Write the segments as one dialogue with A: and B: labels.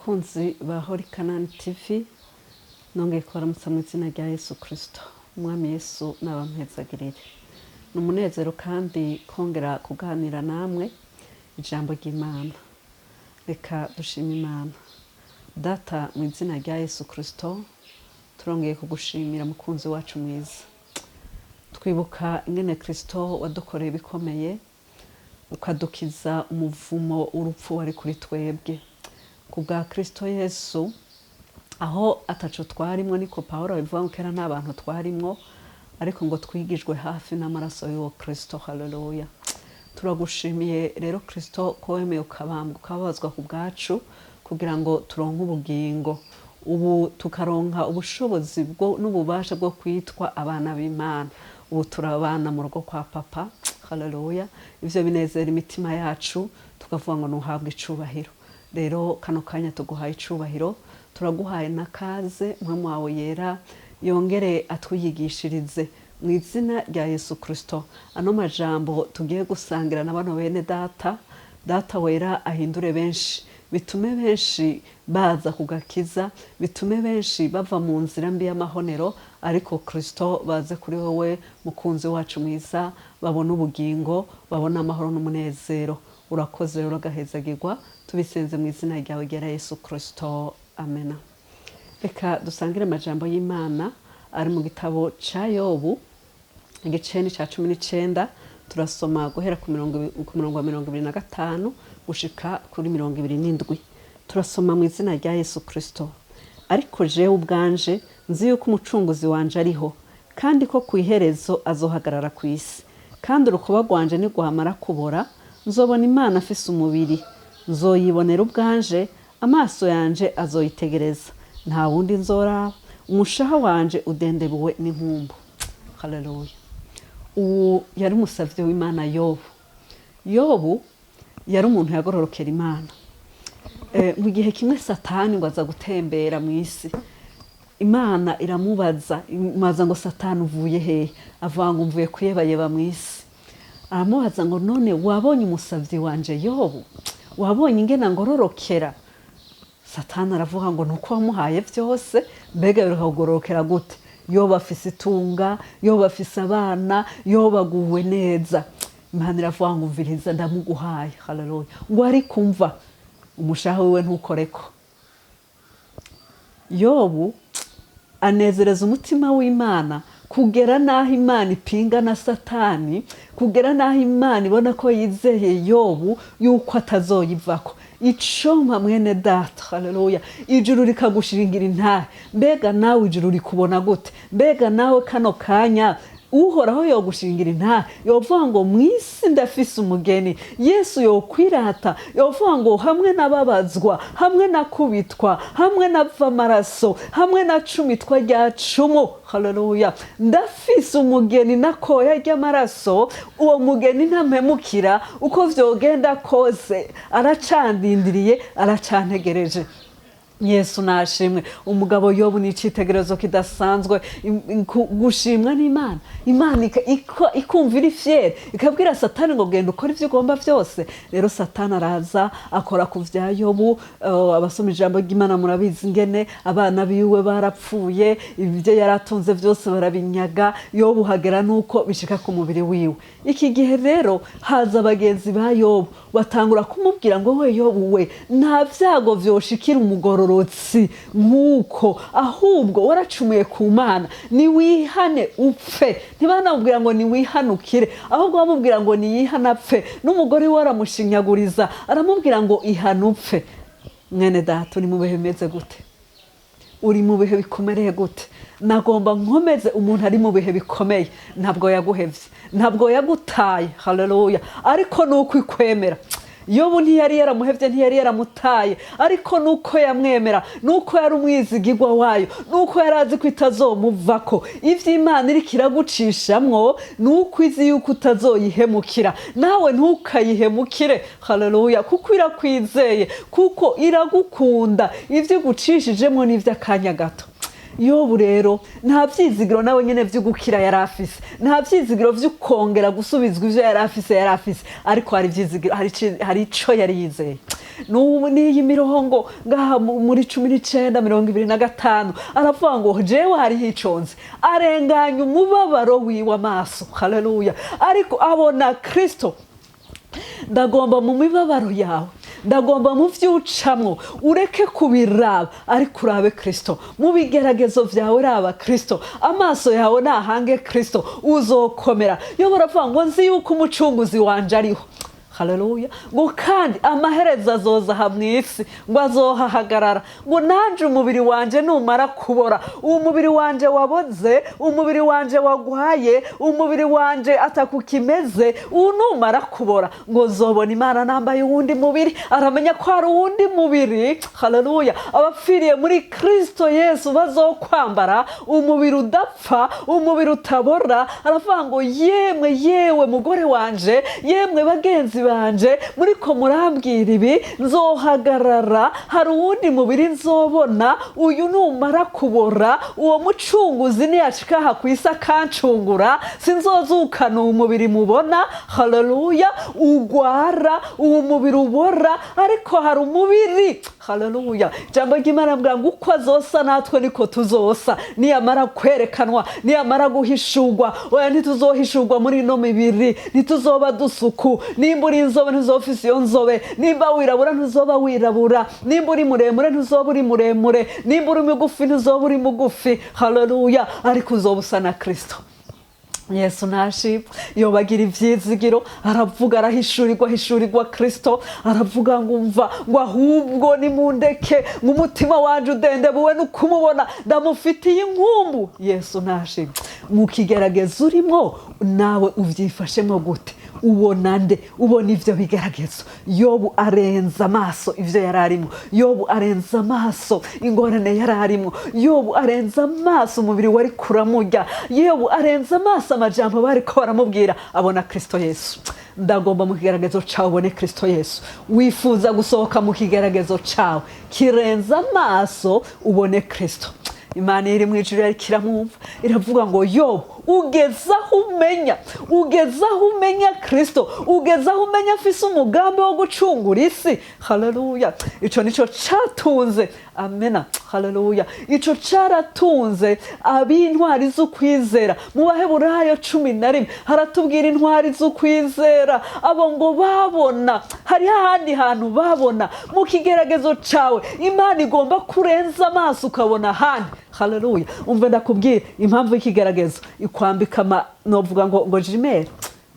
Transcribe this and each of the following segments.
A: Bakunzi ba Holy Canaan TV, nongeye kubaramutsa mu izina rya Yesu Kristo. Umwami Yesu nabampezagirire. Ni umunezero kandi kongera kuganira namwe ijambo ry'Imana. Reka dushime Imana. Data, mu izina rya Yesu Kristo, turongeye kugushimira, mukunzi wacu mwiza. Twibuka ingene Kristo wadukoreye ibikomeye, ukadukiza umuvumo w'urupfu wari kuri twebwe. Ku bwa Kristo Yesu, aho ataco twarimwo, niko Pawulo abivuga, ngo kera nta bantu twarimwo, ariko ngo twigijwe hafi n'amaraso y'uwo Kristo. Haleluya! Turagushimiye rero Kristo ko wemeye ukabambwa, ukababazwa ku bwacu, kugira ngo turonke ubugingo, ubu tukaronka ubushobozi n'ububasha bwo kwitwa abana b'Imana. Ubu turabana mu rugo kwa Papa. Haleluya! Ivyo binezera imitima yacu, tukavuga ngo nuhabwe icubahiro. Rero kano kanya tuguhaye icubahiro, turaguhaye n'akaze. Mpwemu wawe Yera yongere atwiyigishirize mu izina rya Yesu Kristo. Ano majambo tugiye gusangira na bano bene data, Data Wera ahindure benshi, bitume benshi baza kugakiza, bitume benshi bava mu nzira mbi y'amahonero, ariko Kristo baze kuri wowe, mukunzi wacu mwiza, babone ubugingo, babone amahoro n'umunezero. Urakoze rero, agahezagirwa. Tubisenze mu izina ryawe ryera Yesu Kristo, amena. Reka dusangire amajambo y'Imana ari mu gitabo ca Yobu, igice ni ca 19. Turasoma guhera ku murongo wa 25 gushika kuri 27. Turasoma mu izina rya Yesu Kristo. Ariko jewe ubwanje nzi yuko Umucunguzi wanje ariho, kandi ko ku iherezo azohagarara ku isi. Kandi urukoba rwanje nirwamara kubora, nzobona Imana afise umubiri. Nzoyibonera ubwanje, amaso yanje azoyitegereza, nta wundi nzoraba. Umushaha wanje udendebuwe n'inkumbu. Haleluya! Ubu yari umusavyi w'Imana Yobu. Yobu yari umuntu yagororokera Imana. Mu gihe kimwe Satani ngo aza gutembera mu isi. Imana iramubaza, imubaza ngo: "Satani, uvuye hehe?" Avuga ngo: "Mvuye kuyebayeba mu isi." Aramubaza ngo: "None wabonye umusavyi wanje Yobu? Wabonye ingena ngororokera?" Satani aravuga ngo: "Nuko wamuhaye byose, mbega birakugororokera gute? Yoba afise itunga, yoba afise abana, yoba aguwe neza." Imana iravuga ngo: "Umviriza, ndamuguhaye." Haleluya! Ngo ariko umva, umushaha wiwe ntukoreko. Yobu anezereza umutima w'Imana kugera n'aho Imana ipinga na Satani, kugera n'aho Imana ibona ko yizeye Yobu yuko atazoyivako. Icompa, mwene data, haleluya, ijuru rikagushingira intahe. Mbega nawe ijuru rikubona gute? Mbega nawe kano kanya Uhoraho yogushingira intahe, yovuga ngo: "Mu isi ndafise umugeni"? Yesu yokwirata, yovuga ngo: "Hamwe n'ababazwa, hamwe nakubitwa, hamwe nava amaraso, hamwe na cumitwa rya cumu, haleluya, ndafise umugeni nakoya ry'amaraso. Uwo mugeni ntampemukira uko vyogenda kose, aracandindiriye, aracantegereje." Yesu nashimwe. Umugabo Yobu ni icitegererezo kidasanzwe. Gushimwa n'Imana, Imana ikumva iri fière, ikabwira Satani ngo: "Genda ukore ibyo ugomba byose." Rero Satani araza akora ku vya Yobu. Abasoma ijambo ry'Imana murabizi ingene abana biwe barapfuye, ibyo yari atunze byose barabinyaga. Yobu hagera nuko bishika ku mubiri wiwe. Iki gihe rero haza abagenzi ba Yobu, batangura kumubwira ngo: "We Yobu we, nta vyago vyoshikira umugororotsi nk'uko, ahubwo waracumuye ku Mana, niwihane upfe." Ntibanamubwira ngo niwihanukire, ahubwo bamubwira ngo niyihane apfe. N'umugore we aramushinyaguriza, aramubwira ngo: "Ihane upfe." Mwene data, uri mu bihe bimeze gute? Uri mu bihe bikomereye gute? Nagomba nkomeze umuntu ari mu bihe bikomeye. Ntabwo yaguhevye, ntabwo yagutaye. Haleluya! Ariko nuko ikwemera. Yobu ntiyari yaramuhevye, ntiyari yaramutaye, ariko nuko yamwemera, nuko yari umwizigirwa wayo, nuko yari azi ko itazomuvako. Ivyo Imana iriko iragucishamwo, nuko izi yuko utazoyihemukira. Nawe ntukayihemukire. Haleluya! Kuko irakwizeye, kuko iragukunda. Ivyo igucishijemwo ni ivy'akanya gato. Yobu rero nta vyizigiro nawe nyene vy'ugukira yari afise, nta vyizigiro vy'ukongera gusubizwa ivyo yari afise yari afise, ariko hari ivyizigiro, hari ico yari yizeye. N'ubu n'iyi mirongo ngaha muri 19:25 aravuga ngo jewe hariho iconze, arenganya umubabaro wiwe amaso. Haleluya! Ariko abona Kristo. Ndagomba mu mibabaro yawe, ndagomba mu vyucamwo, ureke kubiraba ariko urabe Kristo. Mu bigeragezo vyawe raba Kristo, amaso yawe nahange Kristo, uzokomera. Yo baravuga ngo nzi yuko umucunguzi wanje ariho. Haleluya! Ngo kandi amaherezo azoza aha mu isi, ngo azohahagarara, ngo nanje umubiri wanje numara kubora, umubiri wanje waboze, umubiri wanje wagwaye, umubiri wanje atakukimeze, ubu numara kubora, ngo zobona Imana nambaye uwundi mubiri. Aramenya ko hari uwundi mubiri. Haleluya! Abapfiriye muri Kristo Yesu bazokwambara umubiri udapfa, umubiri utabora. Aravuga ngo yemwe, yewe mugore wanje, yemwe bagenzi banje muriko murambwira ibi, nzohagarara, hari uwundi mubiri nzobona. Uyu numara kubora, uwo mucunguzi niyashika aha ku isi akancungura, sinzozukana uwo mubiri mubona. Haleluya! Ugwara, uwo mubiri ubora, ariko hari umubiri. Haleluya! Ijambo ry'Imana rivuga ngo uko azosa natwe niko tuzosa niyamara kwerekanwa, niyamara guhishurwa. Oya, ntituzohishurwa muri ino mibiri, ntituzoba dusuku. Nimba uri inzobe ntuzoba ufise iyo nzobe, nimba wirabura ntuzoba wirabura, nimba uri muremure ntuzoba uri muremure, nimba uri mugufi ntuzoba uri mugufi. Haleluya! Ariko uzoba usa na Kristo Yesu. Nashimwe. Yobagira ivyizigiro, aravuga, arahishurirwa, ahishurirwa Kristo. Aravuga ngo umva, ngo ahubwo nimundeke, ngo umutima wanje udendebuwe no kumubona, ndamufitiye inkumbu. Yesu nashimwe. Mu kigeragezo urimo nawe uvyifashemo gute? Ubona nde? Ubona ivyo bigeragezo? Yobu arenza amaso ivyo yari arimo, Yobu arenza amaso ingorane yari arimo, Yobu arenza amaso umubiri wari kuramurya, Yobu arenza amaso amajambo bariko baramubwira, abona Kristo Yesu. Ndagomba mu kigeragezo cawe ubone Kristo Yesu. Wifuza gusohoka mu kigeragezo cawe, kirenza amaso ubone Kristo. Imana iri mu ijuru yariko iramwumva, iravuga ngo Yobu, ugeze aho umenya, ugeze aho umenya Kristo, ugeze aho umenya afise umugambi wo gucungura isi. Haleluya! Ico nico catunze, amena, haleluya, ico caratunze ab'intwari z'ukwizera. Mu Baheburayo 11 haratubwira intwari z'ukwizera. Abo ngo babona, hariho ahandi hantu babona. Mu kigeragezo cawe Imana igomba kurenza amaso ukabona ahandi. Haleluya! Umve ndakubwira impamvu y'ikigeragezo ikwambika ama novuga ngo jumelles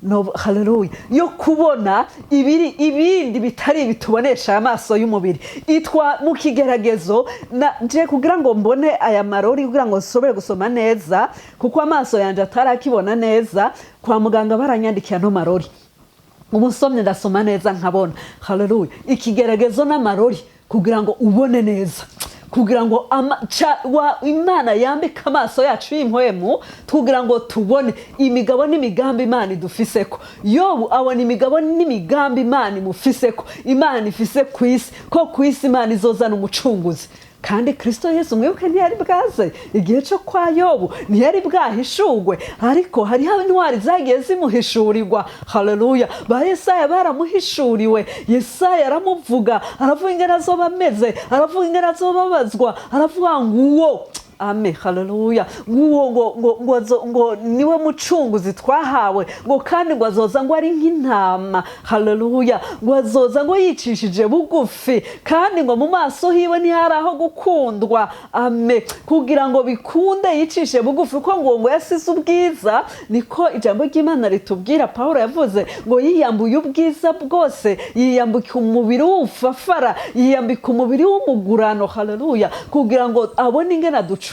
A: no, haleluya, yo kubona ibiri ibindi bitari bitubonesha amaso y'umubiri. Itwa mu kigeragezo na nje kugira ngo mbone aya marori, kugira ngo nshobore gusoma neza, kuko amaso yanje atarakibona neza. Kwa muganga baranyandikiye ano marori, ubu nsomye ndasoma neza nkabona. Haleluya! Ikigeragezo n'amarori kugira ngo ubone neza, kugira ngo Imana yambike amaso yacu y'impwemu, kugira ngo tubone imigabo n'imigambi Imana idufiseko. Yobu abona imigabo n'imigambi Imana imufiseko, Imana ifise ku isi, ko ku isi Imana izozana umucunguzi. Kandi Kristo Yesu, mwibuke, ntiyari bwaze igihe cyo kwa Yobu, ntiyari bwahishurwe, ariko hariho intwari zagiye zimuhishurirwa. Haleluya! Ba Yesaya baramuhishuriwe. Yesaya aramuvuga, aravuga ingene azoba ameze, aravuga ingene azobabazwa, aravuga ngo uwo, ame, haleluya, nguwo ngo niwe mucunguzi twahawe, ngo kandi ngo azoza ngo ari nk'intama. Haleluya! Ngo azoza ngo yicishije bugufi, kandi ngo mu maso hiwe ntihari aho gukundwa. Ame! Kugira ngo bikunde yicishe bugufi, kuko ngo yasize ubwiza, niko ijambo ry'Imana ritubwira. Pawulo yavuze ngo yiyambuye ubwiza bwose, yiyambika umubiri w'ubufafara, yiyambika umubiri w'umugurano. Haleluya! Kugira ngo abone ingene aducungura.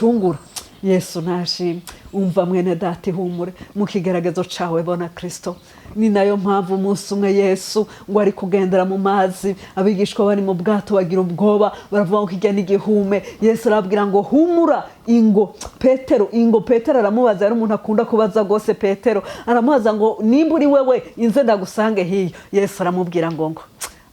A: Yesu nashimwe. Umva mwene data, ihumure, mu kigeragezo cawe bona Kristo. Ni nayo mpamvu umunsi umwe Yesu ngo ari kugendera mu mazi, abigishwa bari mu bwato bagira ubwoba, baravuga ngo kijya n'igihume. Yesu arababwira ngo humura, ingo Petero, ingo. Petero aramubaza, yari umuntu akunda kubaza rwose. Petero aramubaza ngo nimba uri wewe, inze ndagusange hiyo. Yesu aramubwira ngo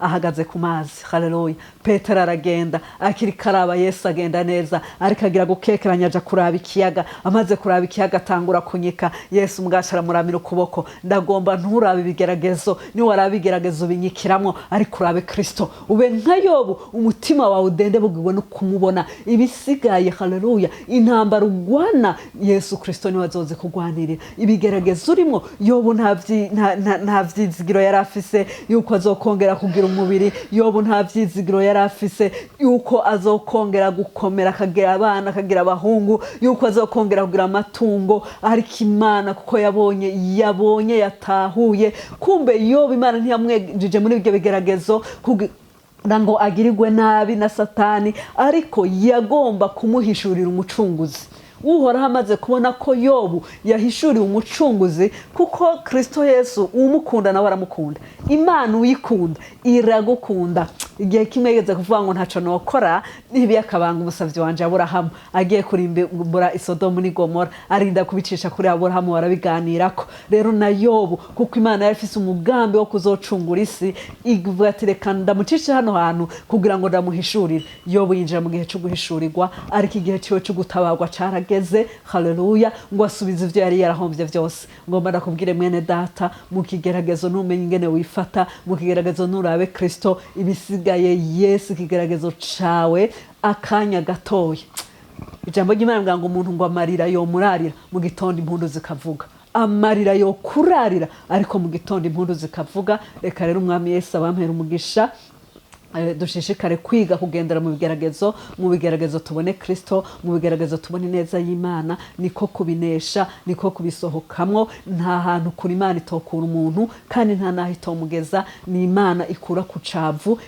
A: Ahagaze ku mazi. Haleluya! Petero aragenda, akiri karaba Yesu agenda neza, ariko agira gukekeranya, aja kuraba ikiyaga. Amaze kuraba ikiyaga, atangura kunyika. Yesu mubwacu aramuramira ukuboko. Ndagomba nturabe ibigeragezo, niwaraba ibigeragezo binyikiramwo, ariko urabe Kristo, ube nka Yobu, umutima wawe udende bugirwe no kumubona. Ibisigaye, haleluya, intambara ugwana, Yesu Kristo niwe azoze kugwanirira. Ibigeragezo urimo, Yobu nta vyizigiro yari afise yuko azokongera kugira umubiri. Yobu nta vyizigiro yari afise yuko azokongera gukomera, akagira abana, akagira abahungu, yuko azokongera kugira amatungo. Ariko Imana, kuko yabonye yatahuye, kumbe Yobu Imana ntiyamwejije muri ibyo bigeragezo kugira ngo agirirwe nabi na Satani, ariko yagomba kumuhishurira Umucunguzi. Uhoraho amaze kubona ko Yobu yahishuriwe Umucunguzi, kuko Kristo Yesu uwumukunda nawe aramukunda. Imana uyikunda iragukunda. Igihe kimwe yigeze kuvuga ngo ntaco nokora ntibiyakabanga umusavyi wanje Aburahamu, agiye kurimbura Isodomu n'i Gomora, arinda kubicisha kuri Aburahamu, barabiganirako. Rero na Yobu, kuko Imana yari ifise umugambi wo kuzocungura isi, ivuga ati: "Reka ndamucishe hano hantu kugira ngo ndamuhishurire." Yobu yinjira mu gihe co guhishurirwa, ariko igihe ciwe co gutabarwa carageze. Haleluya! Ngo asubize ivyo yari yarahomvye vyose. Ngomba ndakubwire, mwene data, mu kigeragezo ntumenye ingene wifata, mu kigeragezo nurabe Kristo. Ibisigaye Yesu, ikigeragezo cawe akanya gatoya. Ijambo ry'Imana rivuga ngo umuntu ngo amarira yomurarira, mu gitondo impundu zikavuga. Amarira yo kurarira, ariko mu gitondo impundu zikavuga. Reka rero Umwami Yesu abampera umugisha. Dushishikare kwiga kugendera mu bigeragezo. Mu bigeragezo tubone Kristo, mu bigeragezo tubone ineza y'Imana. Niko kubinesha, niko kubisohokamwo. Nta hantu kure Imana itokura umuntu, kandi nta naho itomugeza. Ni Imana ikura ku cavu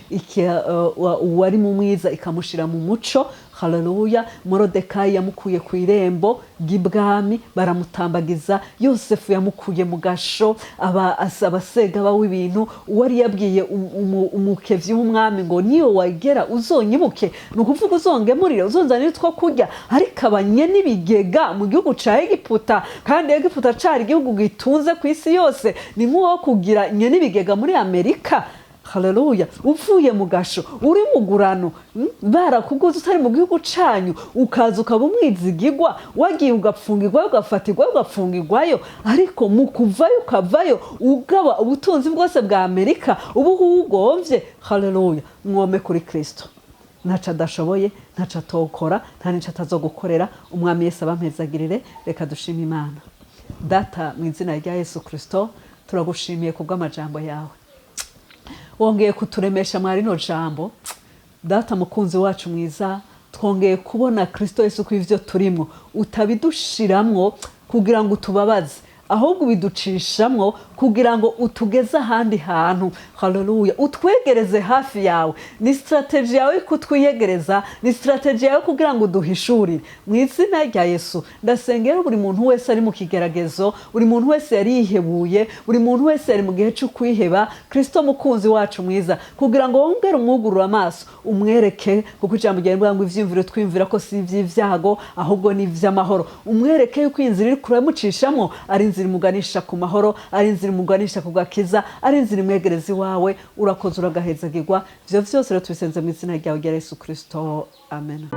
A: uwari mu mwiza ikamushira mu muco. Haleluya! Morodekayi yamukuye ku irembo ry'ibwami, baramutambagiza. Yosefu yamukuye mu gasho, aba abasegaba w'ibintu. Uwari yabwiye umukevyi w'umwami ngo niyo wagera uzonyibuke, ni ukuvuga uzongemurire, uzonzanire utwo kurya, ariko abanye n'ibigega mu gihugu ca Egiputa, kandi Egiputa cari igihugu gitunze ku isi yose. Ni nk'uwo kugira nye n'ibigega muri Amerika. Haleluya! Uvuye mu gasho, uri mu gurano, barakuguze utari mu gihugu canyu, ukaza ukaba umwizigigwa, wagiye ugapfungirwayo, ugafatirwayo, ugapfungirwayo, ariko mu kuvayo ukavayo ugaba ubutunzi bwose bwa Amerika, ubu ugomvye. Haleluya! Mwome kuri Kristo, ntaco adashoboye, ntaco atokora, nta nico atazogukorera. Umwami Yesu abampezagirire. Reka dushime Imana. Data, mu izina rya Yesu Kristo, turagushimiye kubw'amajambo yawe wongeye kuturemesha mwa rino jambo. Data mukunzi wacu mwiza, twongeye kubona Kristo Yesu, ko ivyo turimo utabidushiramwo kugira ngo utubabaze, ahubwo ubiducishamwo kugira ngo utugeze ahandi hantu. Haleluya! Utwegereze hafi yawe. Ni strategy yawe kutwiyegereza, ni strategy yawe kugira ngo uduhishurire. Mu izina rya Yesu, ndasengera buri muntu wese ari mu kigeragezo, buri muntu wese yari yihebuye, buri muntu wese yari mu gihe cyo kwiheba. Kristo mukunzi wacu mwiza, kugira ngo wongere umwugurure amaso, umwereke, kuko ijambo ryawe rivuga ngo ivyiyumviro twiyumvira ko si ivy'ivyago, ahubwo ni ivy'amahoro. Umwereke yuko inzira iri kuramucishamo ari inzira imuganisha ku mahoro, ari inzira imuganisha ku gakiza, ari inzira imwegereza iwawe. Urakoze, uragahezagirwa. Ivyo vyose rero tubisenze mu izina ryawe rya Yesu Kristo, amen.